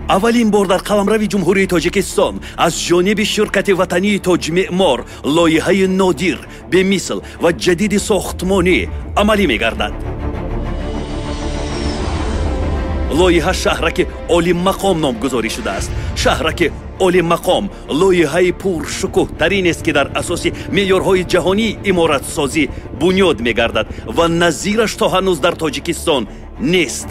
Аввалин бор дар қаламрави Ҷумҳурии Тоҷикистон аз ҷониби ширкати ватании Тоҷмеъмор лоиҳаи нодир, бемисл ва ҷадиди сохтмонӣ амалӣ мегардад. Лоиҳа шаҳраки Олимақом номгузорӣ шудааст. Шаҳраки Олимақом лоиҳаи пуршукӯҳтаринест, ки дар асоси меъёрҳои ҷаҳонии иморатсозӣ бунёд мегардад ва назираш то ҳанӯз дар Тоҷикистон нест.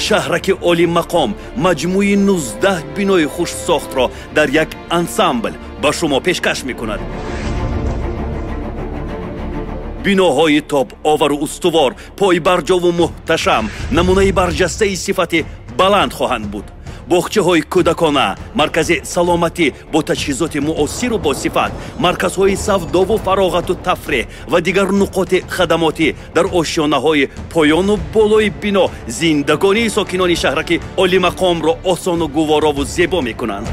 Шаҳраки Олимақом маҷмӯи 19 бинои хушсохтро дар як ансамбл ба шумо пешкаш мекунад. Биноҳои тобовару устувор, пойбарҷову муҳташам, намунаи барҷастаи сифати баланд хоҳанд буд. Боғчаҳои кӯдакона, маркази саломатӣ бо таҷҳизоти муосиру босифат, марказҳои савдову фароғату тафреҳ ва дигар нуқоти хадамотӣ дар ошёнаҳои поёну болои бино зиндагонии сокинони шаҳраки Олимақомро осону гуворову зебо мекунанд.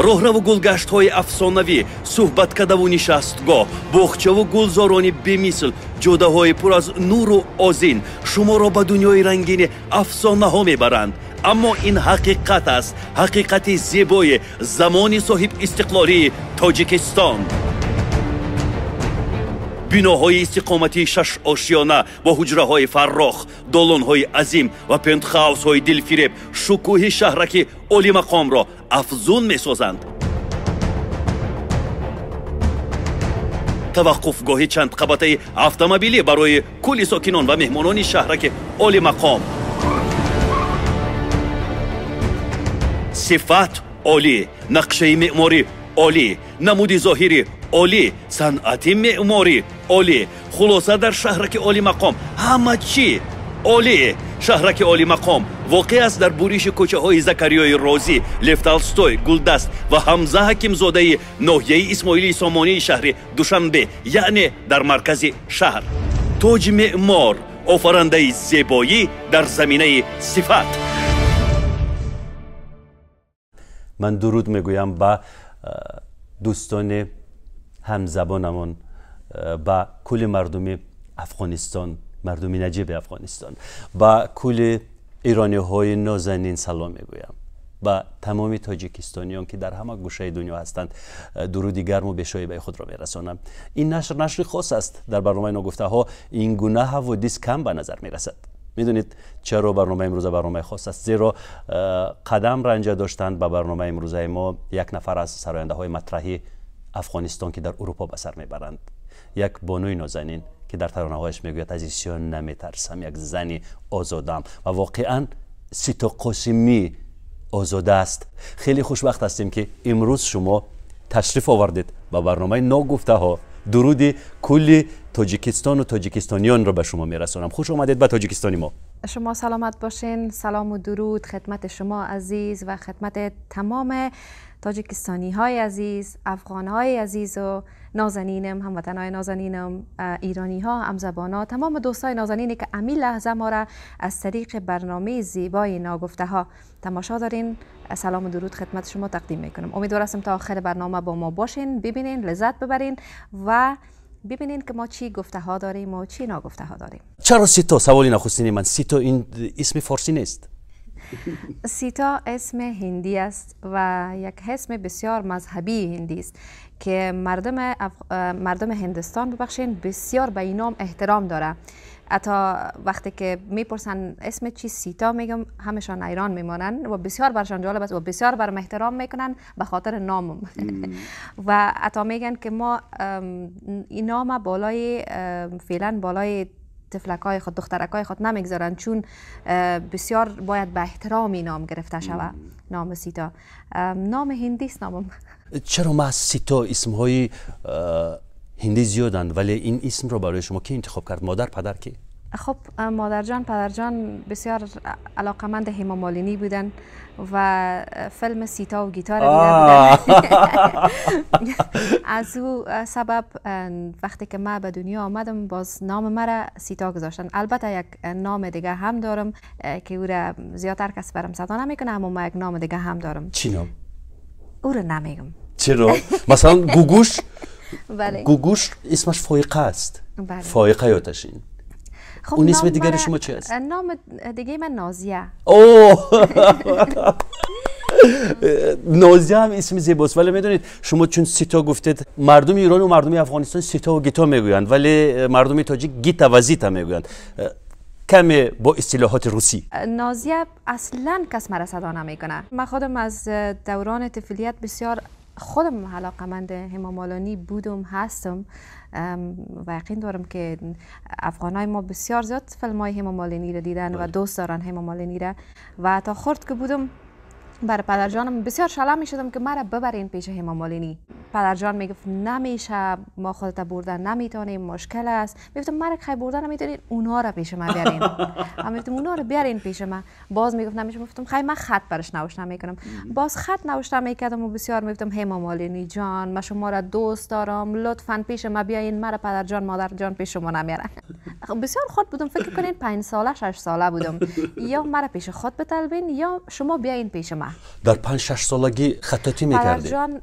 Роҳраву гулгаштҳои афсонавӣ, суҳбаткадаву нишастгоҳ, боғчаву гулзорони бемисл, ҷодаҳои пур аз нуру озин шуморо ба дунёи рангини афсонаҳо мебаранд. Аммо ин ҳақиқат аст, ҳақиқати зебои замони соҳибистиқлолии Тоҷикистон. Биноҳои истиқоматии шашошёна бо ҳуҷраҳои фаррох, долонҳои азим ва пентхаусҳои дилфиреб шукӯҳи шаҳраки Олимақомро афзун месозанд. Таваққуфгоҳи чандқабатаи автомобилӣ барои кулли сокинон ва меҳмонони шаҳраки Олимақом. Сифат олӣ, нақшаи меъморӣ олӣ, намуди зоҳирӣ олӣ, санъати меъморӣ олӣ. Хулоса, дар шаҳраки Олимақом ҳама чӣ олӣ. Шаҳраки Олимақом воқеъ аст дар буриши кӯчаҳои Закариёи Розӣ, Лев Толстой, Гулдаст ва Ҳамза Ҳакимзодаи ноҳияи Исмоилии Сомонии шаҳри Душанбе, яъне дар маркази шаҳр. Тоҷмеъмор, офарандаи зебоӣ дар заминаи сифат. Ман дуруд мегӯям ба дӯстони ҳамзабонамон, ба кулли мардуми Афғонистон, мардуми наҷиби Афғонистон, ба кулли ирониҳои нозанин салом мегӯям, ба тамоми тоҷикистониён, ки дар ҳама гӯшаи дунё ҳастанд, дуруди гарму бешоибаи худро мерасонам. Ин нашр нашри хос аст. Дар барномаи ногуфтаҳо ин гуна ҳаводис кам ба назар мерасад. Медонед чаро барномаи имрӯза барномаи хос аст? Зеро қадам ранҷа доштанд ба барномаи имрӯзаи мо як нафар аз сарояндаҳои матраҳи Афғонистон, ки дар Урупо ба сар мебаранд, як бонуи нозанин, ки дар таронаҳояш мегӯяд: аз исён наметарсам, як зани озодам. Ва воқеан Сито Қосимӣ озода аст. Хеле хушбахт ҳастем, ки имрӯз шумо ташриф овардед ба барномаи ногуфтаҳо. Дуруди кулли Тоҷикистону тоҷикистониёнро ба шумо мерасонам. Хуш омадед ба Тоҷикистони мо. Шумо саломат бошин. Салому дуруд хидмати шумо азиз ва хидмати тамоми тоҷикистониҳои азиз, афғонҳои азизу нозанинам, ҳамватанҳои нозанинам, эрониҳо, ҳамзабонҳо, тамоми дӯстои нозанине ки ҳамин лаҳза моро аз тариқи барномаи зебои ногуфтаҳо тамошо дорин. Салому дуруд хидмати шумо тақдим мекунам. Умедворам то охири барнома бо мо бошин, бибинин, лаззат бибарин ва бибинин ки мо чӣ гуфтаҳо дорем ва чӣ ногуфтаҳо дорем. Чаро Сито? Саволи нахустини ман. Сито ин исми форсӣ нест? Сита اسم هندی است و یک اسم بسیار مذهبی هندی است که مردم هندستان ببخشین بسیار به این نام احترام داره. حتی وقتی که میپرسن اسم چی سیتا میگم، همشان ایران میمانن و بسیار برشان جالب است و بسیار برم احترام میکنن به خاطر نامم. و حتی میگن که ما این نام بالای فعلا بالای طفلکای خود، دخترکای خود نمیگذارن، چون بسیار باید به احترامی نام گرفته شود. نام سیتا نام هندی است نامم. چرا ما سیتا اسمهای هندی زیادند ولی این اسم رو برای شما کی انتخاب کرد؟ مادر، پدر، کی؟ خب مادر جان، پدر جان بسیار علاقمند هما مالینی بودن و فیلم سیتا و گیتار دیده بودن. از او سبب وقتی که من به دنیا آمدم باز نام مرا سیتا گذاشتن. البته یک نام دیگه هم دارم که او را زیادتر کس برم صدا نمیکنه، اما من یک نام دیگه هم دارم. چی نام؟ او را نمیگم. چرا؟ مثلا گوگوش؟ بله. گوگوش اسمش فایقه است. بله. فایقه یادشین. خب اون اسم دیگر شما چی است؟ نام دیگه من نازیه. اوه نازیه هم اسم زیباست، ولی میدونید شما چون سیتا گفتید، مردم ایران و مردم افغانستان سیتا و گیتا میگویند، ولی مردم تاجیک گیتا و زیتا میگویند، کمی با اصطلاحات روسی. نازیه اصلا کس مرا صدا نمیکنه. من خودم از دوران طفولیت بسیار خودم علاقمند هما مالینی بودم، هستم و یقین دارم که افغانای ما بسیار زیاد فیلم های هما مالینی را دیدن و دوست دارن هما مالینی را. و تا خرد که بودم برای پدرجانم بسیار شلم می شدم که مرا ببرین پیش هما مالینی. پدرجان میگفت نمیشه، ما خودت بردن نمیتونیم، مشکل است. میگفتم مرا که بردن نمیتونین، اونا را پیش من بیارین. من میگفتم اونا را بیارین پیش من. باز میگفت نمیشه. میگفتم خیر من خط برش نوشته میکنم. باز خط نوشته میکردم و بسیار میگفتم هما مالینی جان، من شما را دوست دارم، لطفا پیش من بیاین، مرا پدرجان مادرجان پیش شما نمیارن. بسیار خود بودم، فکر کنین 5 ساله 6 ساله بودم. یا مرا پیش خود بطلبین یا شما بیاین پیش من. در 5-6 سالگی خطاطی میکردی؟ پدرجان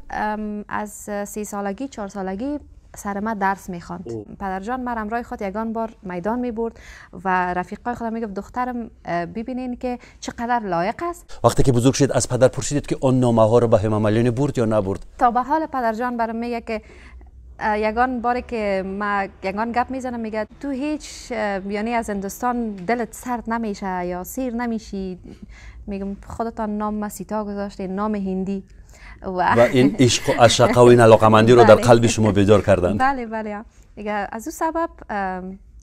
از 3 سالگی 4 سالگی سر من درس میخواند. پدرجان من همراه خود یگان بار میدان میبرد و رفیقای خودم میگفت دخترم ببینین که چقدر لایق است. وقتی که بزرگ شد از پدر پرسیدید که آن نامه ها رو به هما مالینی برد یا نبرد؟ تا به حال پدرجان برام میگه که یگان باری که ما یگان گپ میزنم میگه تو هیچ یعنی از هندوستان دلت سرد نمیشه یا سیر نمیشی. میگم خودتان نام ما سیتا گذاشتین، نام هندی. و این عشق و عشقه و این علاقمندی رو در قلب شما بیدار کردن. بله بله، دیگه از اون سبب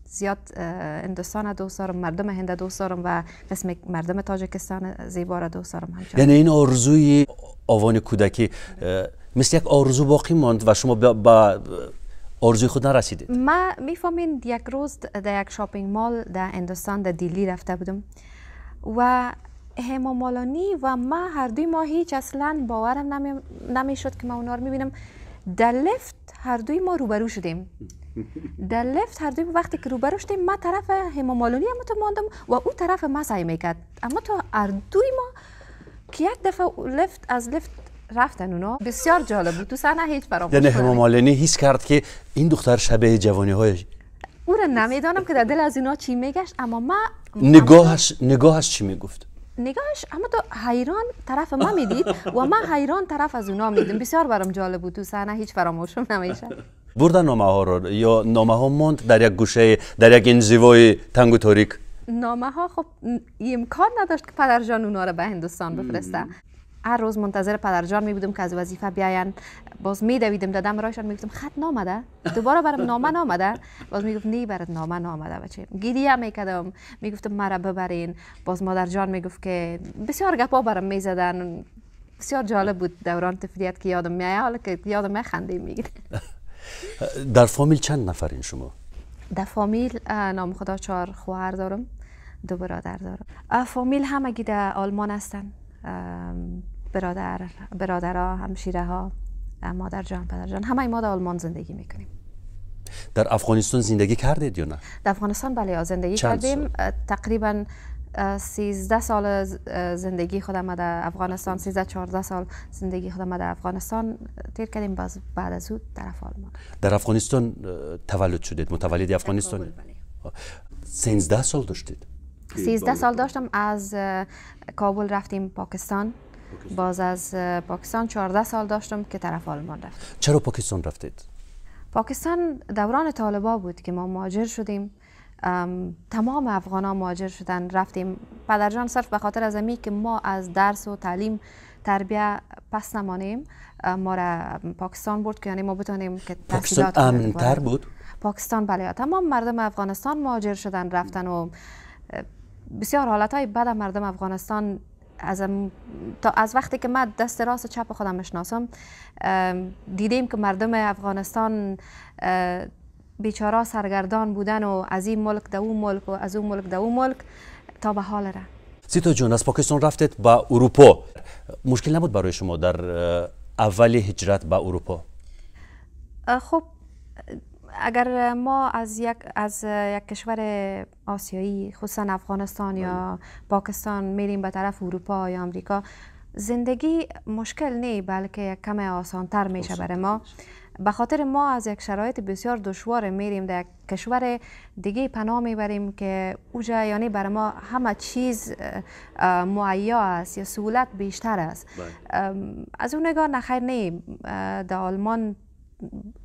زیاد هندوستان دوست دارم، مردم هند دوست دارم و قسم مردم تاجیکستان زیبا را دوست دارم. یعنی این آرزوی آوان کودکی مثل یک آرزو باقی ماند و شما با آرزوی خود نرسیدید. ما میفهمین یک روز در یک shopping mall در هندوستان در دیلی رفته بودم و هما مالینی و ما هر دوی ما هیچ اصلا باورم نمیشد که ما اونا رو میبینم. در لفت هر دوی ما روبرو شدیم. در لفت هر دوی وقتی که روبرو شدیم، ما طرف هما مالینی اما تو ماندم و او طرف ما سعی میکرد، اما تو هر دوی ما که یک دفعه لفت از لفت رفتن اونا. بسیار جالب بود، تو صحنه هیچ فراموش. یعنی هما مالینی حس کرد که این دختر شبیه جوانی های او را نمیدانم که در دل از اینا چی میگشت، اما ما نگاهش چی میگفت؟ نگاهش اما تو حیران طرف ما میدید و من حیران طرف از اونا میدیدم. بسیار برام جالب بود، تو صحنه هیچ فراموشم نمیشه. بردن نامه ها رو یا نامه ها موند در یک گوشه، در یک انزوای تنگ و تاریک؟ نامه ها خب امکان نداشت که پدرجان اونا رو به هندوستان بفرسته. هر روز منتظر پدرجان می بودم که از وظیفه بیاین، باز می دویدم دادم رایشان، میگفتم خط نامده، دوباره برام نامه نامده، باز میگفت نی برات نامه نامده بچه. گریه میکردم، میگفتم مرا ببرین. باز مادر جان میگفت که بسیار گپا برام میزدن. بسیار جالب بود دوران طفولیت که یادم میاد، حالا که یادم میخنده میگیره. در فامیل چند نفرین شما؟ در فامیل نام خدا 4 خواهر دارم، 2 برادر دارم. فامیل همگی در آلمان هستن، برادرها، همشیره ها، مادر جان، پدر جان، همه ما در آلمان زندگی میکنیم. در افغانستان زندگی کردید یا نه؟ در افغانستان بله زندگی کردیم. تقریبا 13 سال زندگی خودم در افغانستان، 13-14 سال زندگی خودم در افغانستان تیر کردیم. باز بعد از او طرف آلمان. در افغانستان تولد شدید؟ متولد افغانستان؟ بله. 13 سال داشتید؟ 13 سال داشتم. از کابل رفتیم پاکستان. باز از پاکستان 14 سال داشتم که طرف آلمان رفتم. چرا پاکستان رفتید؟ پاکستان دوران طالبا بود که ما مهاجر شدیم. تمام افغان ها مهاجر شدن، رفتیم. پدرجان صرف به خاطر از امی که ما از درس و تعلیم تربیه پس نمانیم ما را پاکستان برد که یعنی ما بتونیم که تحصیلات. پاکستان امن‌تر بود؟ پاکستان بله، تمام مردم افغانستان مهاجر شدن رفتن و بسیار حالتهای بد مردم افغانستان از وقتی که من دست راست و چپ خودم میشناسم دیدیم که مردم افغانستان بیچاره سرگردان بودن و از این ملک در اون ملک و از اون ملک در اون ملک تا به حال را. سیتا جان، از پاکستان رفتید به اروپا، مشکل نبود برای شما در اول هجرت به اروپا؟ خب اگر ما از یک کشور آسیایی خصوصا افغانستان یا پاکستان میریم به طرف اروپا یا آمریکا، زندگی مشکل نی، بلکه یک کم آسانتر میشه برای ما. به خاطر ما از یک شرایط بسیار دشوار میریم در یک کشور دیگه پناه میبریم که اوجا یعنی برای ما همه چیز مهیا است یا سهولت بیشتر است. از اون نگاه نخیر نه، در آلمان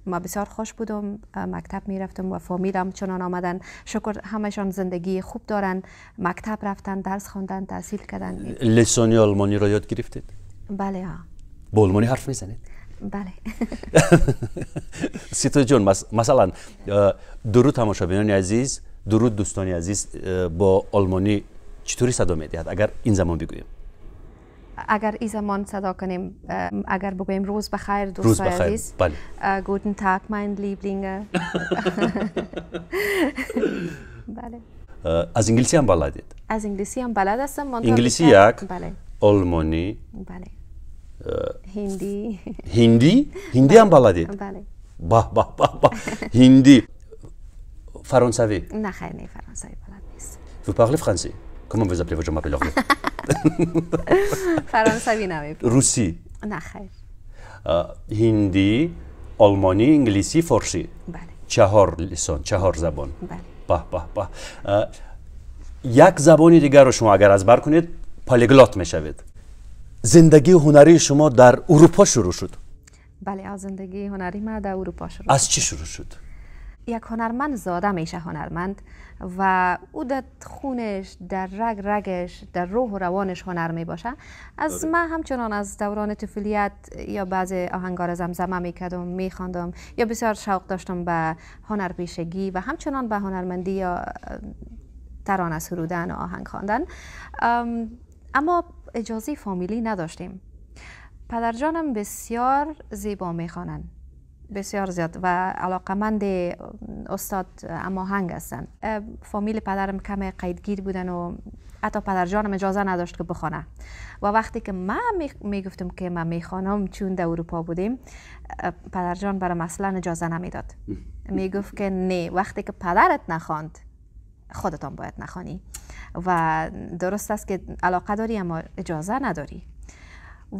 ما بسیار خوش بودم، مکتب میرفتم و فامیلم چنان آمدن، شکر همشان زندگی خوب دارن، مکتب رفتن، درس خواندن، تحصیل کردن. لسانی آلمانی را یاد گرفتید؟ بله ها. با آلمانی حرف میزنید؟ بله. سیتا جون، مثلا درود تماشابینان عزیز، درود دوستان عزیز، با آلمانی چطوری صدا میدهد اگر این زمان بگوییم؟ اگر این زمان صدا کنیم، اگر بگوییم روز بخیر دوستای عزیز، بله. Guten Tag mein Lieblinge. بله. از انگلیسی هم بلدید؟ از انگلیسی هم بلد هستم. انگلیسی یک، بله. آلمانی، بله. هندی. هندی؟ هندی هم بلدید؟ بله. با با با با. هندی. فرانسوی؟ نه خیر، نه فرانسوی بلد نیست. Vous parlez français? Comment vous appelez-vous? Je m'appelle Orlov. فرانسوی نمی. روسی؟ نه خیر. هندی، آلمانی، انگلیسی، فارسی. بله. چهار لسان، چهار زبان. بله. به به به. یک زبانی دیگر رو شما اگر از بر کنید پالیگلات میشوید. زندگی هنری شما در اروپا شروع شد؟ بله، از زندگی هنری ما در اروپا شروع. از چی شروع شد؟ یک هنرمند زاده میشه هنرمند و او در خونش، در رگ رگش، در روح و روانش هنر میباشه. از من همچنان از دوران طفولیت یا بعض آهنگا را زمزمه میکردم، میخواندم یا بسیار شوق داشتم به هنرپیشگی و همچنان به هنرمندی یا ترانه سرودن و آهنگ خواندن. اما اجازه فامیلی نداشتیم. پدرجانم بسیار زیبا میخوانند، بسیار زیاد و علاقمند استاد اماهنگ هستند. فامیل پدرم کم قیدگیر بودن و حتی پدرجانم اجازه نداشت که بخوانه. و وقتی که من میگفتم که من میخوانم، چون در اروپا بودیم، پدرجان برام اصلا اجازه نمیداد. میگفت که نه، وقتی که پدرت نخواند خودتان باید نخوانی و درست است که علاقه داری اما اجازه نداری.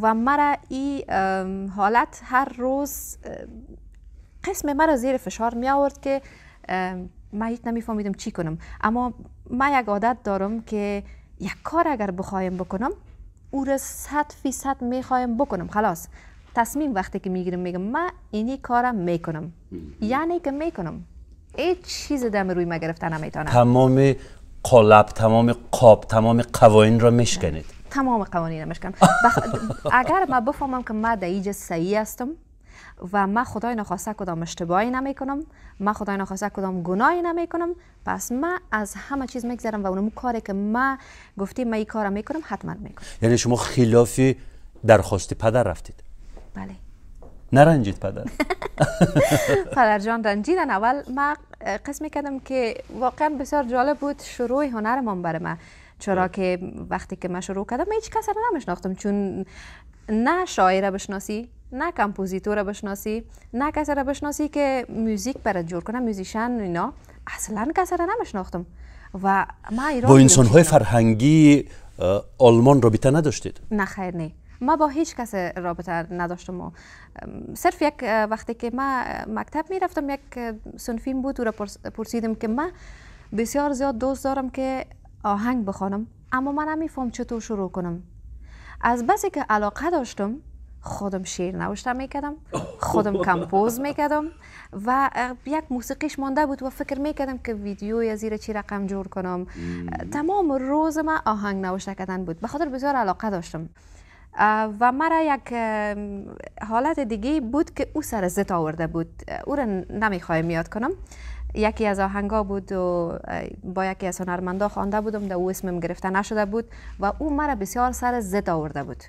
و مرا این حالت هر روز قسم مرا زیر فشار می آورد که من هیچ نمیفهمیدم چی کنم. اما من یک عادت دارم که یک کار اگر بخوایم بکنم او را 100% میخوایم بکنم. خلاص تصمیم وقتی که میگیرم میگم من اینی کارم میکنم، یعنی که میکنم، هیچ چیز دم روی ما گرفته نمیتونم. تمام قالب، تمام قاب، تمام قوانین را میشکنید. تمام قوانین را میشکنم. اگر من بفهمم که من در اینجا صحیح هستم و من خدای نخواسته کدام اشتباهی نمیکنم، من خدای نخواسته کدام گناهی نمیکنم، پس من از همه چیز میگذرم و اونم کاری که من گفتیم من این کارو میکنم حتما میکنم. یعنی شما خلاف درخواست پدر رفتید؟ بله. نرنجید پدر؟ پدر جان رنجیدن. اول من قسم کردم که واقعا بسیار جالب بود شروع هنرمان برای من، چرا که وقتی که من شروع کردم هیچ کس را نمیشناختم، چون نه شاعر بشناسی، نه کمپوزیتور بشناسی، نه کسی را بشناسی که موزیک برات جور کنه، musician اینا، اصلا کسی را نمیشناختم. و ما ایران با انسان‌های فرهنگی آلمان رابطه نداشتید؟ نه خیر، نه، ما با هیچ کس رابطه نداشتم و صرف یک وقتی که ما مکتب میرفتم یک صنفیم بود، او را پرسیدم که من بسیار زیاد دوست دارم که آهنگ بخوانم اما من نمیفهم چطور شروع کنم. از بسی که علاقه داشتم خودم شعر نوشته میکردم، خودم compose میکردم و یک موسیقیش مانده بود و فکر میکردم که ویدیوی زیر چی رقم جور کنم. تمام روز من آهنگ نوشته کردن بود، به خاطر بسیار علاقه داشتم. و مرا یک حالت دیگه بود که او سر زت آورده بود، او را نمیخوایم یاد کنم. یکی از آهنگا بود و با یکی از هنرمندا خوانده بودم، در او اسمم گرفته نشده بود و او مرا بسیار سر زد آورده بود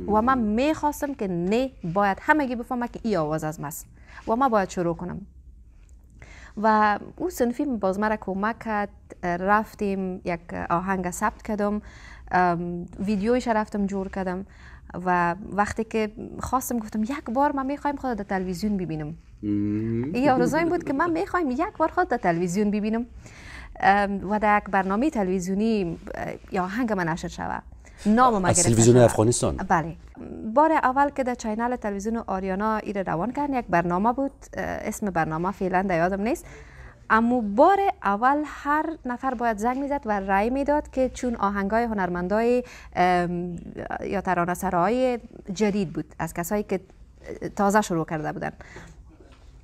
و من میخواستم که نه، باید همگی بفهمه که ای آواز از ماست و من باید شروع کنم. و او صنفی باز مرا کمک کرد، رفتیم یک آهنگ ثبت کردم، ویدیویش رفتم جور کردم و وقتی که خواستم گفتم یک بار من میخوایم خود در تلویزیون ببینم. این آرزویم بود که من میخوایم یک بار خود در تلویزیون ببینم و در یک برنامه تلویزیونی یا آهنگ من نشر شود. نام ما از تلویزیون افغانستان؟ بله. بار اول که در channel تلویزیون آریانا ایره روان کردن، یک برنامه بود، اسم برنامه فعلا در یادم نیست، اما بار اول هر نفر باید زنگ میزد و رأی میداد که چون آهنگای هنرمندای یا ترانه سرای جدید بود، از کسایی که تازه شروع کرده بودن.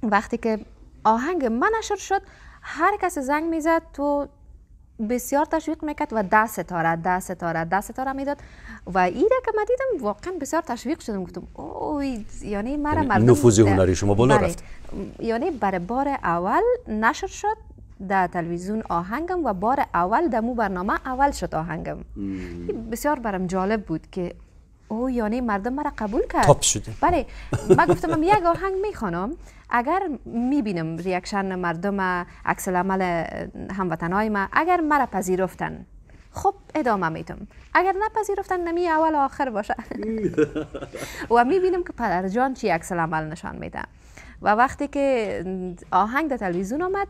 وقتی که آهنگ من نشر شد، هر کس زنگ میزد تو بسیار تشویق میکرد و 10 ستاره 10 ستاره 10 ستاره میداد و ایره که من دیدم واقعا بسیار تشویق شدم، گفتم اوه، یعنی مرا مردم نفوذ هنری شما بالا رفت. یعنی برای بار اول نشر شد در تلویزیون آهنگم و بار اول در مو برنامه اول شد آهنگم. بسیار برام جالب بود که او یعنی مردم مرا قبول کرد، top شده. بله، من گفتم یک آهنگ میخوانم، اگر میبینم reaction مردم، عکس العمل هموطنای ما، اگر مرا پذیرفتن خب ادامه میتم، اگر نپذیرفتن نمی اول آخر باشه. و میبینم که پدرجان چی عکس العمل نشان میده. و وقتی که آهنگ در تلویزیون آمد،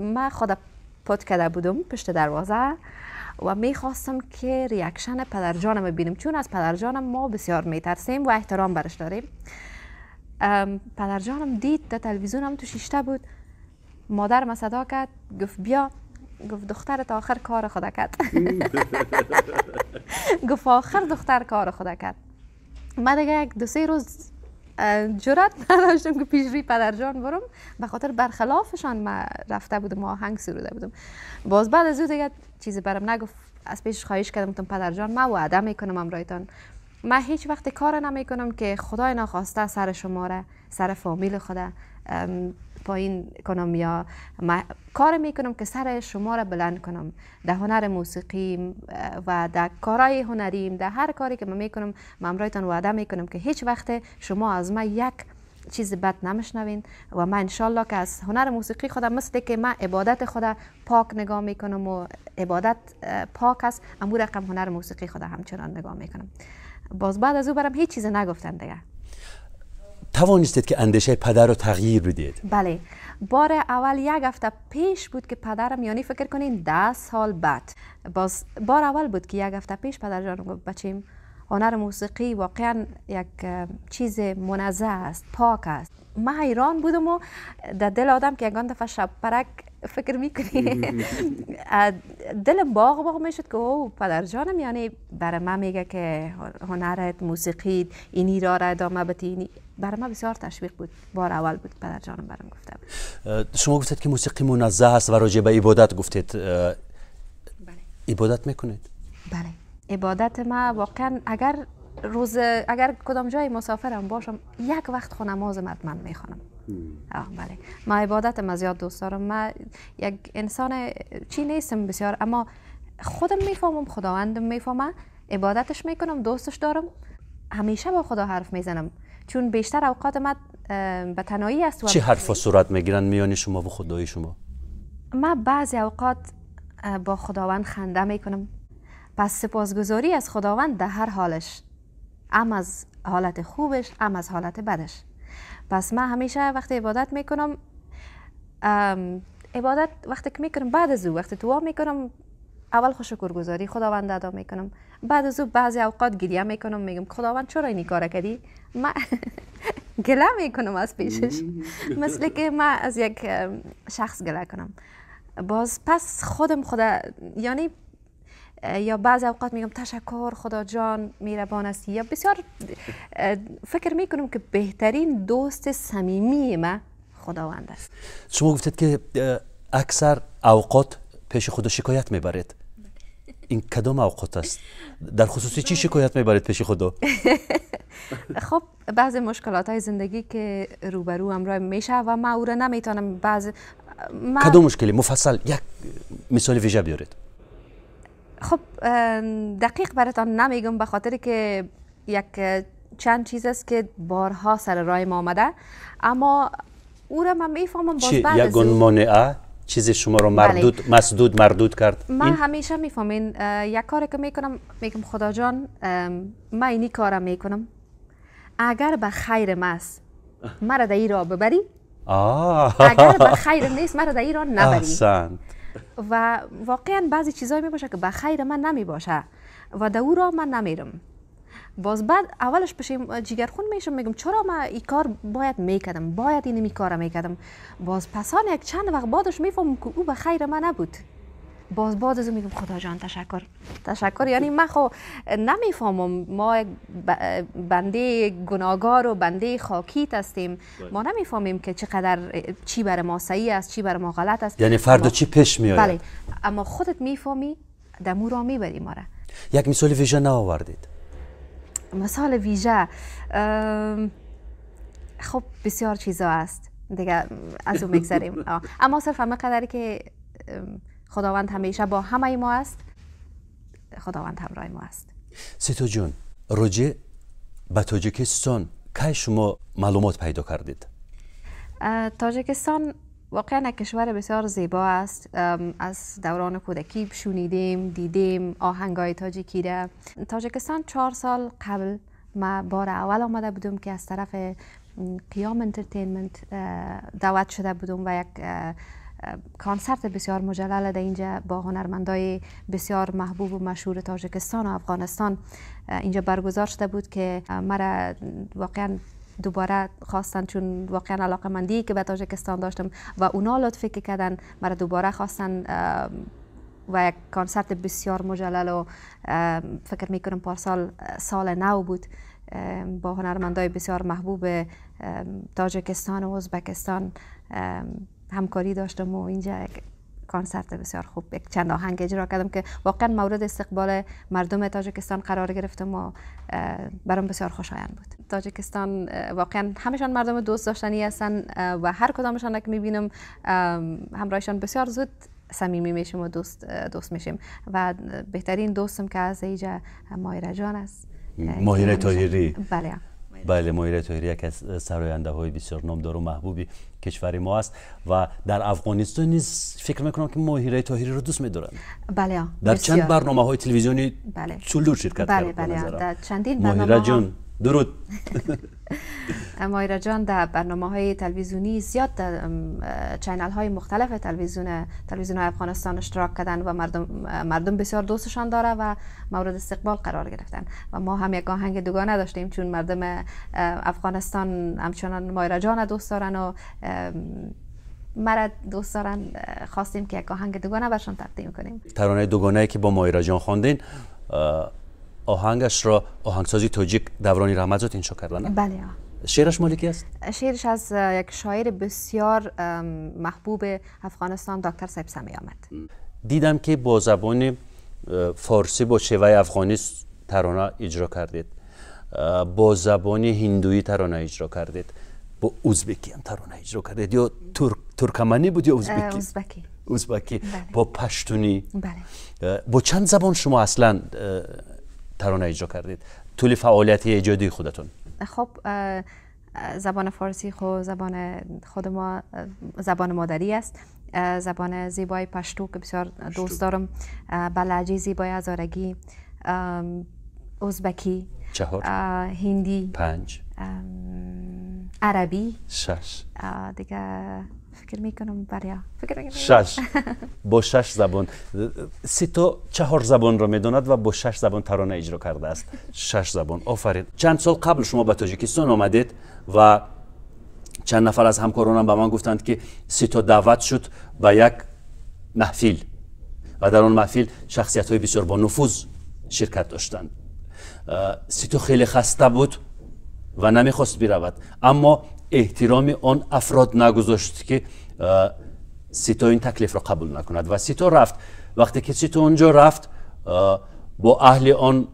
من خود پت کرده بودم پشت دروازه و میخواستم که reaction پدرجانم ببینم، چون از پدرجانم ما بسیار میترسیم و احترام برش داریم. پدرجانم دید در تلویزیونم تو شیشته بود، مادر ما صدا کرد، گفت بیا، گفت دخترت آخر کار خدا کرد. گفت آخر دختر کار خدا کرد. من دیگه یک دو سه روز جرأت نداشتم که پیش روی پدرجان برم، به خاطر برخلافشان من رفته بودم، آهنگ سروده بودم. باز بعد از او دیگه چیزی برم نگفت، از پیش خواهش کردم، گفتم پدرجان من وعده میکنم امرایتان، من هیچ وقت کار نمیکنم که خدای ناخواسته سر شما را، سر فامیل خدا پایین کنم، یا من کار میکنم که سر شما را بلند کنم در هنر موسیقی و در کارهای هنریم، در هر کاری که من میکنم، من امرایتان وعده میکنم که هیچ وقت شما از من یک چیز بد نمشنوین و من انشالله که از هنر موسیقی خودم مثل که من عبادت خدا پاک نگاه میکنم و عبادت پاک است، امو رقم هنر موسیقی خدا همچنان نگاه میکنم. باز بعد از او برم هیچ چیز نگفتن دیگه. توانستید که اندیشه پدر رو تغییر بدید؟ بله، بار اول یک هفته پیش بود که پدرم، یعنی فکر کنین 10 سال بعد، باز بار اول بود که یک هفته پیش پدر جانم گفت بچیم هنر موسیقی واقعا یک چیز منزه است، پاک است. من حیران بودم و در دل آدم که یگان دفعه شب پرک فکر میکنی دلم باغ باغ میشد که او پدر جانم یعنی برای من میگه که هنرت موسیقی اینی را ادامه بدی. برای من بسیار تشویق بود، بار اول بود پدر جانم برام گفته بود. شما گفتید که موسیقی منزه است و راجع به عبادت گفتید. بله. عبادت میکنید؟ بله، عبادت ما واقعا اگر روز اگر کدام جای مسافرم باشم یک وقت خو نماز من میخوانم. بله، ما عبادت ما زیاد دوست دارم. من یک انسان چی نیستم بسیار، اما خودم میفهمم، خداوندم میفهمه، عبادتش میکنم، دوستش دارم، همیشه با خدا حرف میزنم، چون بیشتر اوقات ما به تنهایی است. چه حرفا صورت میگیرن میان شما و خدای شما؟ ما بعضی اوقات با خداوند خنده میکنم، پس سپاسگزاری از خداوند در هر حالش، ام از حالت خوبش ام از حالت بدش. پس من همیشه وقتی عبادت میکنم، عبادت وقتی که میکنم بعد از او وقتی دعا میکنم اول خو شکرگزاری خداوند ادا میکنم، بعد از او بعضی اوقات گریه میکنم، میگم خداوند چرا این کار کردی؟ من گله میکنم از پیشش، مثل که من از یک شخص گله کنم. باز پس خودم خدا یعنی یا بعضی اوقات میگم تشکر خدا جان مهربان هستی، یا بسیار فکر میکنم که بهترین دوست صمیمی من خداوند است. شما گفتید که اکثر اوقات پیش خدا شکایت میبرید. این کدام اوقات است؟ در خصوص چی شکایت میبرید پیش خدا؟ خب بعضی مشکلات های زندگی که روبرو همراه میشه و من او را نمیتونم. بعضی کدام مشکلی؟ مفصل یک مثال ویژه بیارید. خب دقیق براتان نمیگم، به خاطر که یک چند چیز است که بارها سر راه ما آمده، اما او را من میفهمم. باز بعد یک مانعه چیز شما رو مردود، بله. مسدود مردود کرد. من همیشه میفهمین یک کاری که میکنم، میگم خدا جان من اینی کارم میکنم، اگر به خیر ماست مرا در این راه ببری، اگر به خیر نیست مرا در این راه نبری. احسنت. و واقعا بعضی چیزایی می باشه که به خیر من نمی باشه، و در او را من نمیرم. باز بعد اولش پشیم جگرخون میشم، میگم چرا من این کار باید میکردم، باید اینمی کار میکردم. باز پسان یک چند وقت بعدش میفهمم که او به خیر من نبود. باز بعد از میگم خدا جان تشکر تشکر. یعنی من خو نمیفهمم، ما یک بنده گناهگار و بنده خاکیت هستیم، ما نمیفهمیم که چقدر چی بر ما صحیح است، چی بر ما غلط است، یعنی فردا چی پیش میآید. بله، اما خودت میفهمی، دمو را میبری ما را. یک مثال ویژه نآوردید؟ مثال ویژه خب بسیار چیزا است دیگه، از او میگذریم. اما صرف همه قدری که خداوند همیشه با همه ما است، خداوند همراه ما است. سیتا جون، راجع به تاجیکستان کی شما معلومات پیدا کردید؟ تاجیکستان واقعا یک کشور بسیار زیبا است. از دوران کودکی شنیدیم، دیدیم آهنگای تاجیکی را. تاجیکستان 4 سال قبل ما بار اول آمده بودم که از طرف قیام Entertainment دعوت شده بودم و یک کنسرت بسیار مجلل در اینجا با هنرمندای بسیار محبوب و مشهور تاجیکستان و افغانستان اینجا برگزار شده بود که مرا واقعا دوباره خواستن، چون واقعا علاقه مندی که به تاجیکستان داشتم و اونا لطفی که کردن مرا دوباره خواستن و یک کنسرت بسیار مجلل و فکر میکنم پارسال سال نو بود با هنرمندای بسیار محبوب تاجیکستان و ازبکستان همکاری داشتم و اینجا یک کنسرت بسیار خوب، یک چند آهنگ اجرا کردم که واقعا مورد استقبال مردم تاجیکستان قرار گرفتم و برام بسیار خوشایند بود. تاجیکستان واقعا همشان مردم دوست داشتنی هستن و هر کدامشان که میبینم همراهشان بسیار زود صمیمی میشیم و دوست میشیم و بهترین دوستم که از اینجا ماهره جان است. ماهره طاهری. بله بله، ماهره طاهری یک از سراینده های بسیار نامدار و محبوبی کشور ما است و در افغانستان نیز فکر میکنم که ماهره طاهری رو دوست میدارند. بله، در چند برنامه های تلویزیونی بله طلوع شرکت بله کرد. بله، در چندین برنامه. ماهره جان درود. ماهره جان در برنامه های تلویزیونی زیاد در channel های مختلف تلویزیون های افغانستان اشتراک کردن و مردم بسیار دوستشان داره و مورد استقبال قرار گرفتن و ما هم یک آهنگ دوگانه داشتیم چون مردم افغانستان همچنان ماهره جان دوست دارن و مرا دوست دارن، خواستیم که یک آهنگ دوگانه برشان تقدیم کنیم. ترانه دوگانه که با ماهره جان خواندین، آهنگش را آهنگسازی تاجیک دورانی رحمتزاد انشا کردن. بله. شعرش مال کی است؟ شعرش از یک شاعر بسیار محبوب افغانستان دکتر صاحب سمی آمد. دیدم که با زبان فارسی با شیوه افغانی ترانه اجرا کردید، با زبان هندویی ترانه اجرا کردید، با ازبکی هم ترانه اجرا کردید، یا ترکمنی بود یا ازبکی؟ ازبکی. ازبکی. بله. با پشتونی. بله. با چند زبان شما اصلا ترانه اجرا کردید طول فعالیت ایجادی خودتون؟ خب زبان فارسی خو زبان خود ما، زبان مادری است. زبان زیبای پشتو که بسیار دوست دارم، به لهجه زیبای هزارگی، ازبکی، 4، هندی، 5، عربی، 6، دیگه فکر میکنم بریا فکر میکنم 6. با 6 زبان، سیتا 4 زبان را میداند و با 6 زبان ترانه اجرا کرده است. 6 زبان، آفرین. چند سال قبل شما به تاجیکستان آمدید و چند نفر از همکارانم به من گفتند که سیتا دعوت شد به یک محفل و در آن محفل شخصیت های بسیار با نفوذ شرکت داشتند. سیتا خیلی خسته بود و نمیخواست برود، اما احترام آن افراد نگذاشت که سیتا این تکلیف را قبول نکند و سیتا رفت. وقتی که سیتا اونجا رفت، با اهل آن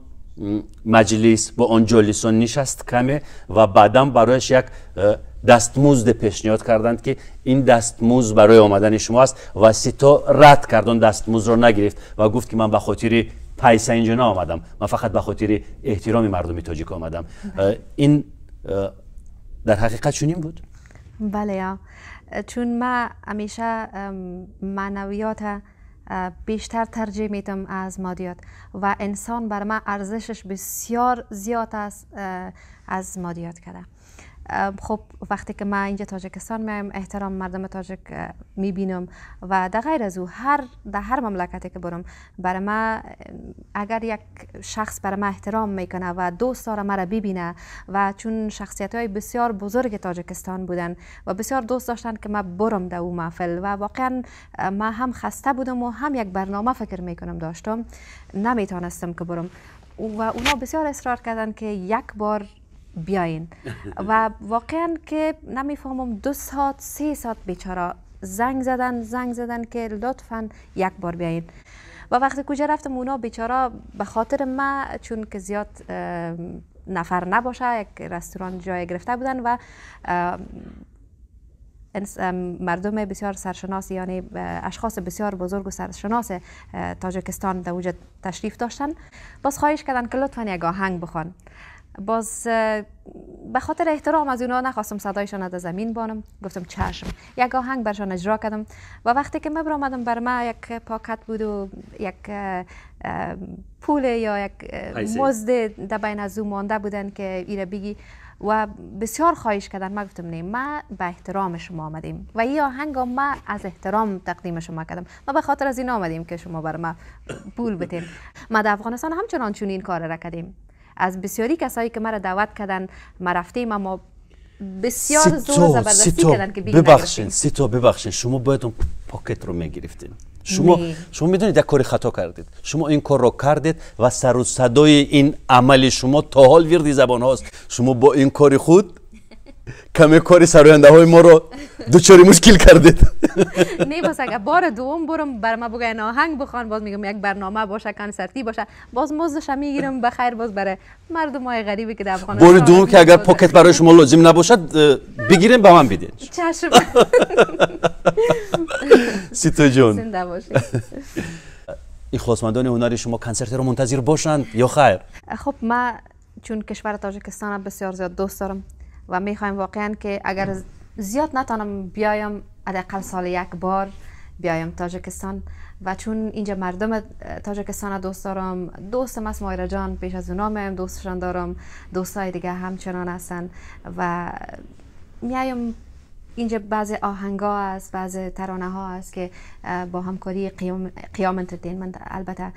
مجلس، با آن جالسان نشست کمی و بعدا برایش یک دستمزد پیشنهاد کردند که این دستمزد برای آمدن شما است و سیتا رد کرد، آن دستمزد را نگرفت و گفت که من به خاطر پیسه اینجا نآمدم، من فقط به خاطر احترام مردم تاجیک آمدم. این در حقیقت چنین بود؟ بله، چون من همیشه معنویات بیشتر ترجیح میدم از مادیات و انسان بر من ارزشش بسیار زیاد است از مادیات کرده. خب وقتی که من اینجا تاجیکستان میایم احترام مردم تاجیک میبینم و در غیر از او در هر مملکتی که برم، برای من اگر یک شخص برای من احترام میکنه و دوست داره مرا ببینه و چون شخصیت های بسیار بزرگ تاجیکستان بودن و بسیار دوست داشتن که من برم در او محفل و واقعا من هم خسته بودم و هم یک برنامه فکر میکنم داشتم، نمیتونستم که برم و اونا بسیار اصرار کردن که یک بار بیاین و واقعا که نمیفهمم 2 ساعت 3 ساعت بیچاره زنگ زدن که لطفا یک بار بیاین. و وقتی کجا رفتم اونا بیچاره به خاطر ما، چون که زیاد نفر نباشه، یک رستوران جای گرفته بودن و مردم بسیار سرشناس، یعنی اشخاص بسیار بزرگ و سرشناس تاجیکستان در وجود تشریف داشتن، باز خواهش کردن که لطفا یک آهنگ بخوان. باز به خاطر احترام از اونا نخواستم صدایشان از زمین بانم، گفتم چشم، یک آهنگ برشان اجرا کردم و وقتی که من برآمدم بر ما یک پاکت بود و یک پول یا یک مزد در بین از او مانده بودن که ایره بگی و بسیار خواهش کردن. من گفتم نه، ما به احترام شما آمدیم و این آهنگ ما از احترام تقدیم شما کردم، ما به خاطر از این آمدیم که شما بر ما پول بدین. ما در افغانستان همچنان چون این کار را کردیم، از بسیاری کسایی که مرا دعوت کردن ما رفتیم، اما بسیار زور زبردستی کردن که ببخشین سیتا، ببخشین، شما باید اون پاکت رو میگرفتین. شما میدونید یک کاری خطا کردید. شما این کار رو کردید و سر و صدای این عمل شما تا حال ویردی زبان هاست. شما با این کار خود کمی کاری سراینده های ما رو دچار مشکل کردید. نه باز اگر بار دوم برم بر ما بگن آهنگ بخوان، باز میگم یک برنامه باشه، کنسرتی باشه، باز مزدش میگیرم بخیر، باز برای مردم های غریبی که در افغانستان. بار دوم که اگر پاکت برای شما لازم نباشد بگیریم به من بدین. چشم. سیتا جون زنده باشید. اخلاصمندان هنر شما کنسرت رو منتظر باشند یا خیر؟ خب ما چون کشور تاجیکستان بسیار زیاد دوست دارم و میخوایم واقعا که اگر زیاد نتانم بیایم حداقل سال یک بار بیایم تاجیکستان و چون اینجا مردم تاجیکستان دوست دارم، دوستم است مایرا جان، پیش از اونا میایم دوستشان دارم، دوستای دیگه همچنان هستن و میایم اینجا. بعضی آهنگا است، بعضی ترانه ها است که با همکاری قیام Entertainment البته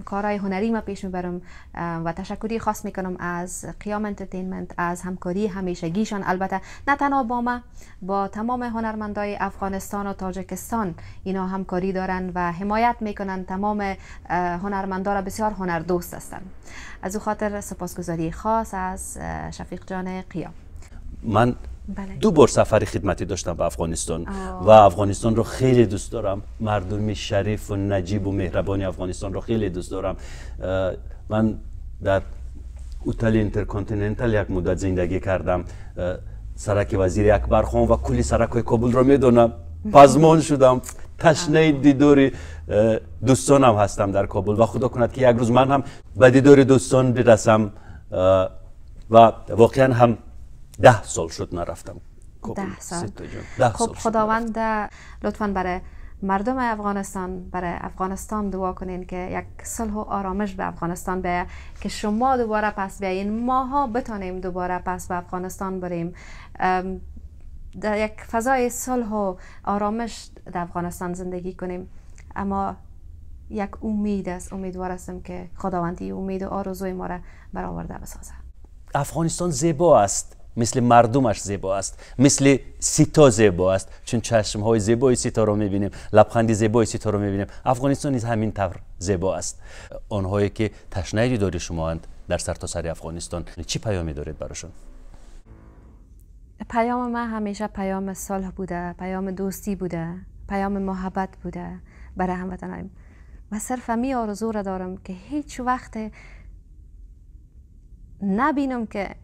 کارهای هنری ما پیش میبرم و تشکری خاص میکنم از قیام Entertainment از همکاری همیشگیشان، البته نه تنها با ما، با تمام هنرمندای افغانستان و تاجیکستان اینا همکاری دارن و حمایت میکنن، تمام هنرمندا را بسیار هنر دوست هستن. از او خاطر سپاسگزاری خاص از شفیق جان قیام. من بله. 2 بار سفر خدمتی داشتم به افغانستان و افغانستان رو خیلی دوست دارم. مردم شریف و نجیب و مهربان افغانستان رو خیلی دوست دارم. من در هتل اینترکانتیننتال یک مدت زندگی کردم. سرک وزیر اکبر خان و کلی سرک کابل رو میدونم. پزمان شدم، تشنه دیدار دوستانم هستم در کابل و خدا کند که یک روز من هم به دیدار دوستان برسم و واقعا هم 10 سال شد نرفتم. 10 سال. خب خداوند لطفاً برای مردم افغانستان، برای افغانستان دعا کنین که یک صلح و آرامش به افغانستان بیاید، که شما دوباره پس بیاین، ماها بتانیم دوباره پس به افغانستان بریم، در یک فضای صلح و آرامش در افغانستان زندگی کنیم. اما یک امید است، امیدوار هستم که خداوندی امید و آرزوی ما را برآورده بسازه. افغانستان زیبا است، مثل مردمش زیبا است، مثل سیتا زیبا است، چون چشم‌های زیبای سیتا رو می‌بینیم، لبخند زیبای سیتا رو می‌بینیم. افغانستان نیز همین طور زیبا است. آنهایی که تشنه دیدار شما اند در سرتاسر افغانستان، چی پیامی دارید براشون؟ پیام من همیشه پیام صلح بوده، پیام دوستی بوده، پیام محبت بوده برای هموطنانم و صرف می آرزو را دارم که هیچ وقت نبینم که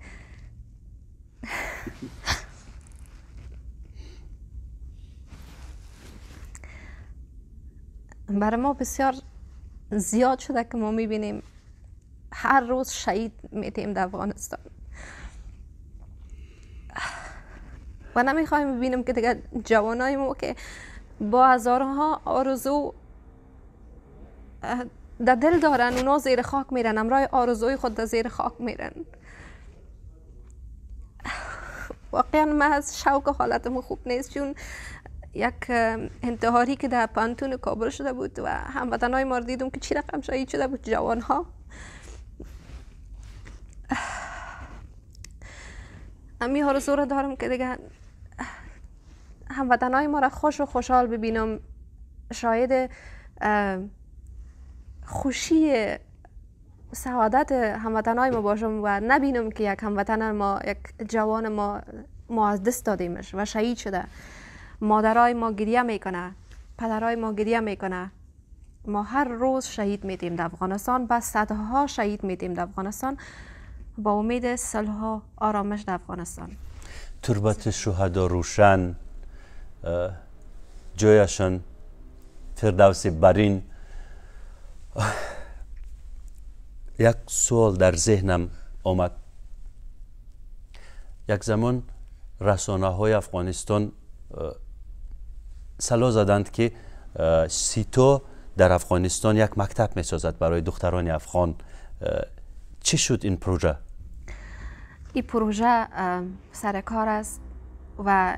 برای ما بسیار زیاد شده که ما میبینیم هر روز شهید میتیم در افغانستان و نمیخوایم ببینیم که دیگه جوانای ما که با هزارها آرزو در دل دارن، اونا زیر خاک میرن، امرای آرزوی خود در زیر خاک میرن. واقعا من از شوق حالتم خوب نیست، چون یک انتحاری که در پانتون کابل شده بود و هموطنای ما رو دیدم که چی رقم شهید شده بود، جوان ها. امی آرزو رو دارم که دیگه هموطنای ما را خوش و خوشحال ببینم، شاید خوشی سعادت هموطنای ما باشم و نبینم که یک هموطن ما، یک جوان ما از دست دادیمش و شهید شده. مادرای ما گریه میکنه، پدرای ما گریه میکنه. ما هر روز شهید میدیم در افغانستان، بس صدها شهید میدیم در افغانستان، با امید صلح و آرامش در افغانستان. تربت شهدا روشن، جایشان فردوس برین. یک سوال در ذهنم آمد. یک زمان رسانه های افغانستان سلا زدند که سیتا در افغانستان یک مکتب می سازد برای دختران افغان. چی شد این پروژه؟ این پروژه سرکار است و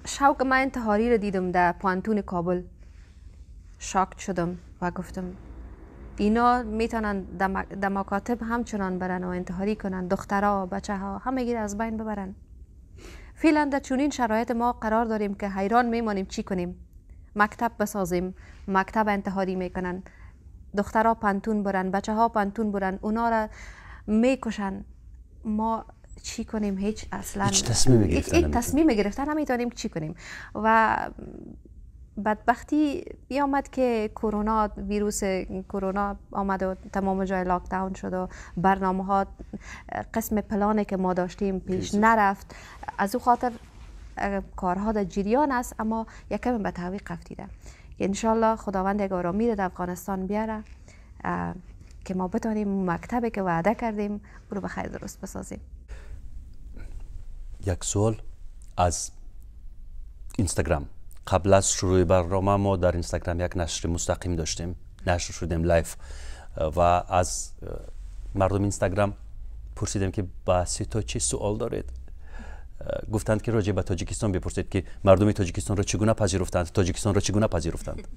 شوق من انتحاری رو دیدم در پانتون کابل. شاک شدم و گفتم اینا میتونن در مکاتب همچنان برن و انتحاری کنن، دخترها، بچه ها، همه گیر از بین ببرن. فعلا در چنین شرایط ما قرار داریم که حیران میمانیم چی کنیم. مکتب بسازیم، مکتب انتحاری میکنن، دخترها پانتون برن، بچه ها پانتون برن، اونا را میکشن. ما چی کنیم؟ هیچ اصلا هیچ تصمیم گرفتن نمیتونیم چی کنیم. و بدبختی بیامد که کرونا، ویروس کرونا آمد و تمام جای lockdown شد و برنامه ها قسم پلانه که ما داشتیم پیش نرفت. از او خاطر کارها در جریان است، اما یکم به تعویق افتیده. انشالله خداوند یک آرامی رو در افغانستان بیاره که ما بتانیم مکتبی که وعده کردیم او رو به خیر درست بسازیم. یک سوال از اینستاگرام. قبل از شروع برنامه ما در اینستاگرام یک نشر مستقیم داشتیم، نشر شدیم live، و از مردم اینستاگرام پرسیدیم که با سیتا چه سوال دارید؟ گفتند که راجع به تاجیکستان بپرسید که مردم تاجیکستان را چگونه پذیرفتند، تاجیکستان را چگونه پذیرفتند.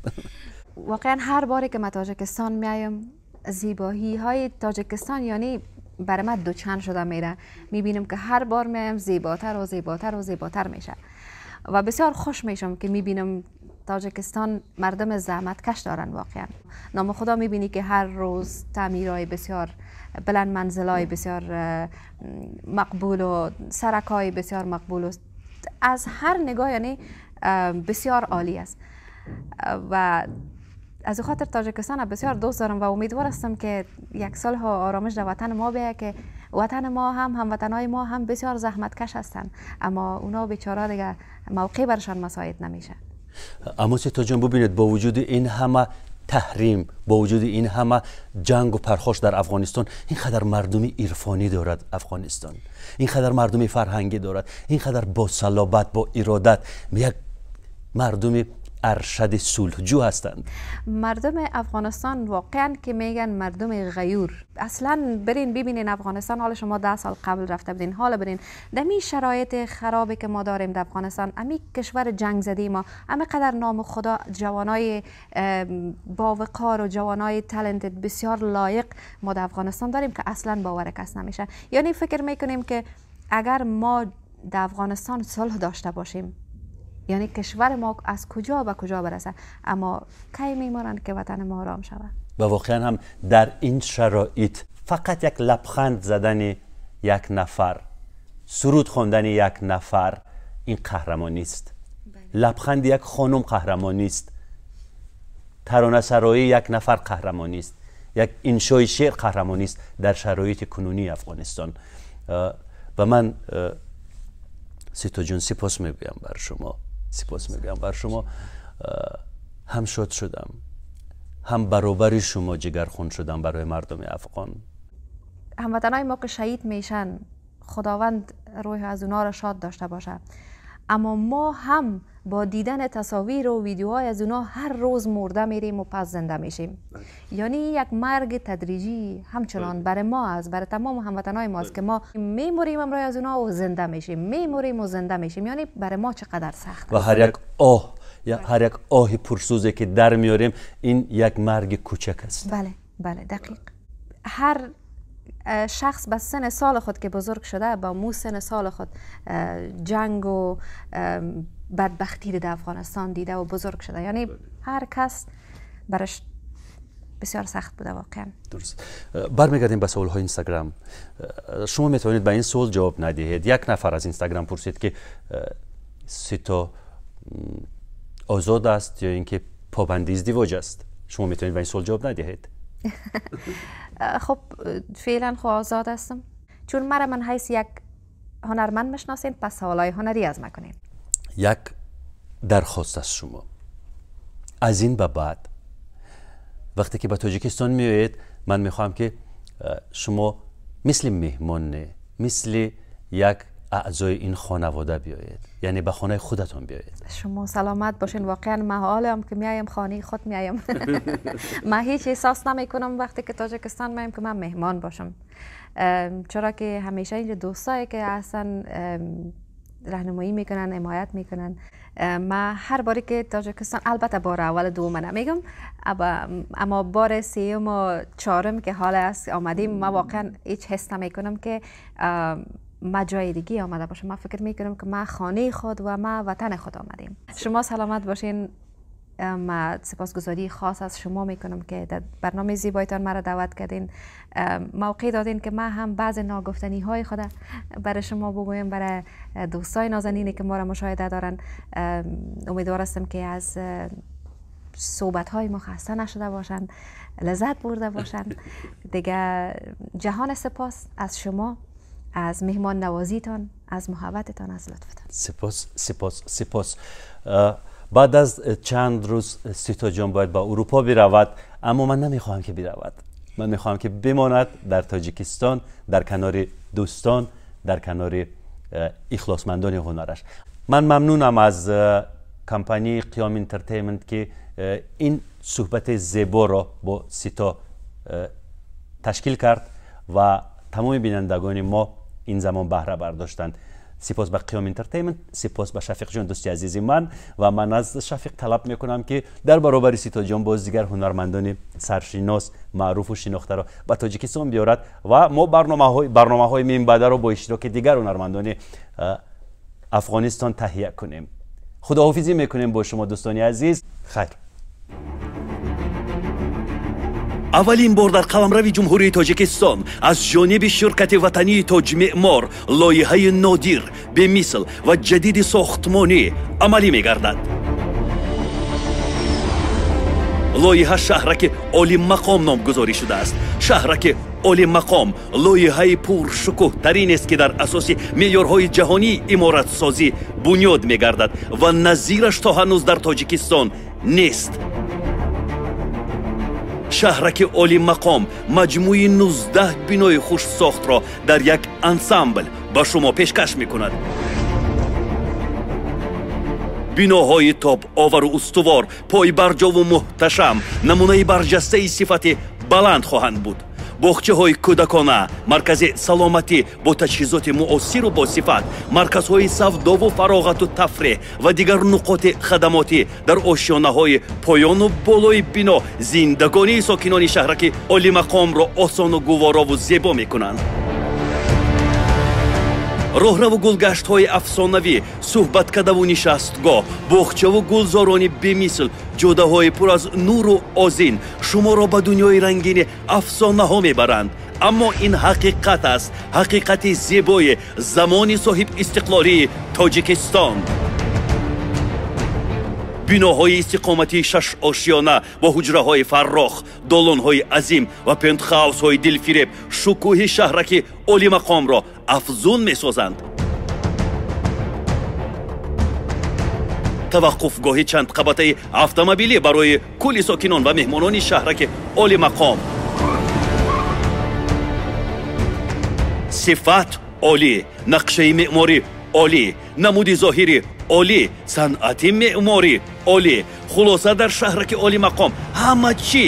واقعا هر باری که من تاجیکستان میایم، زیبایی های تاجیکستان یعنی برای من دوچند شده میره. میبینم که هر بار میایم زیباتر و زیباتر و زیباتر میشه و بسیار خوش میشم که میبینم تاجیکستان مردم زحمتکش دارن. واقعا نام خدا میبینی که هر روز تعمیرهای بسیار بلند، منزلای بسیار مقبول و سرکای بسیار مقبول و از هر نگاه یعنی بسیار عالی است و از خاطر تاجیکستان بسیار دوست دارم و امیدوار هستم که یک سال ها آرامش در وطن ما بیاید که وطن ما هم هموطنای ما هم بسیار زحمتکش هستند، اما اونا بیچاره دیگه موقع برشان مساعد نمیشه. اما سیتا جان ببینید، با وجود این همه تحریم، با وجود این همه جنگ و پرخاش در افغانستان، اینقدر مردمی عرفانی دارد افغانستان، اینقدر مردمی فرهنگی دارد، اینقدر با صلابت، با ارادت، یک مردمی ارشد صلحجو هستند. مردم افغانستان واقعا که میگن مردم غیور. اصلا برین ببینین افغانستان، حال شما 10 سال قبل رفته بودین، حالا برین در این شرایط خرابی که ما داریم در افغانستان، امی کشور جنگ زده ما، امی قدر نام خدا جوانای باوقار و جوانای talented بسیار لایق ما در افغانستان داریم که اصلا باور کس نمیشه. یعنی فکر میکنیم که اگر ما در افغانستان صلح داشته باشیم، یعنی کشور ما از کجا به کجا برسه، اما کی میمانند که وطن ما آرام شود. و واقعا هم در این شرایط فقط یک لبخند زدن یک نفر، سرود خواندن یک نفر، این قهرمانی است. لبخند یک خانم قهرمانی است، ترانه سرایی یک نفر قهرمانی است، یک انشای شعر قهرمانی است در شرایط کنونی افغانستان. و من سیتا جون سپاس میگویم بر شما، سپاس میگم بر شما. هم شاد شدم، هم برابر شما جگرخون شدم برای مردم افغان. هموطنای ما که شهید میشن، خداوند روح از اونا را شاد داشته باشه، اما ما هم با دیدن تصاویر و ویدیوهای از اونا هر روز مرده میریم و پس زنده میشیم. یعنی یک مرگ تدریجی همچنان برای ما است، برای تمام هموطنای ما است که ما میموریم امرای از اونا و زنده میشیم، میموریم و زنده میشیم. یعنی برای ما چقدر سخت و هر یک آه یا هر یک آه پرسوزی که در میاریم این یک مرگ کوچک است. بله بله دقیق. هر شخص به سن سال خود که بزرگ شده با مو سن سال خود جنگ و بدبختی رو در افغانستان دیده و بزرگ شده، یعنی هر کس برش بسیار سخت بوده واقعا. درست. برمیگردیم به سوال های اینستاگرام. شما میتونید به این سوال جواب ندهید. یک نفر از اینستاگرام پرسید که سیتا آزاد است یا اینکه پابند ازدواج است. شما میتونید به این سوال جواب ندهید. خب فعلا خب آزاد هستم، چون مرا من حیث یک هنرمند مشناسین، پس سوالای هنری از ما کنین. یک درخواست از شما، از این به بعد وقتی که به تاجیکستان میایید من میخواهم که شما مثل مهمان نه، مثل یک اعضای این خانواده بیایید، یعنی به خانه خودتان بیایید. شما سلامت باشین. واقعا من حالم که میایم خانه خود میایم. من هیچ احساس نمیکنم وقتی که تاجیکستان میایم که من مهمان باشم، چرا که همیشه اینجا دوستایی که اصلا راهنمایی میکنن، حمایت میکنن. ما هر باری که تاجیکستان، البته بار اول دوم نمیگم، اما بار سیوم و چهارم که حال است آمدیم، ما واقعا هیچ حس نمیکنم که ما جای دیگه آمده باشم. ما فکر میکنم که ما خانه خود و ما وطن خود آمدیم. شما سلامت باشین. ما سپاسگزاری خاص از شما میکنم که در برنامه زیبایتان مرا دعوت کردین، موقع دادین که ما هم بعض ناگفتنی های خود برای شما بگویم، برای دوستای نازنینی که ما را مشاهده دارن. امیدوار هستم که از صحبت های ما خسته نشده باشن، لذت برده باشن. دیگه جهان سپاس از شما، از مهمان نوازیتان، از محبتتان، از لطفتان. سپاس سپاس سپاس. بعد از چند روز سیتا جان باید به اروپا برود، اما من نمیخواهم که برود. من میخواهم که بماند در تاجیکستان، در کنار دوستان، در کنار اخلاصمندان هنرش. من ممنونم از کمپانی قیام Entertainment که این صحبت زیبا را با سیتا تشکیل کرد و تمام بینندگان ما این زمان بهره برداشتند. سپاس به قیام Entertainment، سپاس به شفیق جان دوست عزیز من، و من از شفیق طلب میکنم که در برابر سیتا جان باز دیگر هنرمندان سرشناس، معروف و شناخته را به تاجیکستان بیارد و ما برنامه های منبعده را با اشتراک دیگر هنرمندان افغانستان تهیه کنیم. خداحافظی میکنیم با شما دوستان عزیز. خیر. Аввалин бор дар қаламрави Ҷумҳурии Тоҷикистон аз ҷониби ширкати ватании Тоҷмеъмор лоиҳаи нодир, бемисл ва ҷадиди сохтмонӣ амалӣ мегардад. Лоиҳа шаҳраки олиммақом номгузорӣ шудааст. Шаҳраки олиммақом лоиҳаи пуршукӯҳтаринест, ки дар асоси меъёрҳои ҷаҳонии иморатсозӣ бунёд мегардад ва назираш то ҳанӯз дар Тоҷикистон нест. Шаҳраки олиммақом маҷмӯи 19 бинои хушсохтро дар як ансамбл ба шумо пешкаш мекунад. Биноҳои тобовару устувор, пойбарҷову муҳташам, намунаи барҷастаи сифати баланд хоҳанд буд. Боғчаҳои кӯдакона, маркази саломатӣ бо таҷҳизоти муосиру босифат, марказҳои савдову фароғату тафреҳ ва дигар нуқоти хадамотӣ дар ошёнаҳои поёну болои бино зиндагонии сокинони шаҳраки олимақомро осону гуворову зебо мекунанд. Роҳраву гулгаштҳои афсонавӣ, суҳбаткадаву нишастгоҳ, боғчаву гулзорони бемисл, ҷодаҳои пур аз нуру озин шуморо ба дунёи рангини афсонаҳо мебаранд. Аммо ин ҳақиқат аст, ҳақиқати зебои замони соҳибистиқлолии Тоҷикистон. Биноҳои истиқоматии шашошёна бо ҳуҷраҳои фаррох, долонҳои азим ва пентхаусҳои дилфиреб шукӯҳи шаҳраки олимақомро афзун месозанд. Таваққуфгоҳи чандқабатаи автомобилӣ барои кулли сокинон ва меҳмонони шаҳраки олимақом. Сифат олӣ, нақшаи меъморӣ олӣ, намуди зоҳирӣ олӣ, санъати меъморӣ олӣ. Хулоса, дар шаҳраки олимақом ҳама чӣ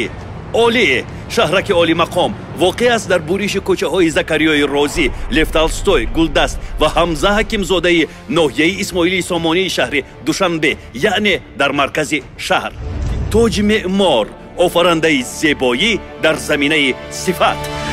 олӣ. Шаҳраки олимақом воқеъ аст дар буриши кӯчаҳои Закариёи Розӣ, Лев Толстой, Гулдаст ва Ҳамза Ҳакимзодаи ноҳияи Исмоилии Сомонии шаҳри Душанбе, яъне дар маркази шаҳр. Тоҷи меъмор, офарандаи зебоӣ дар заминаи сифат.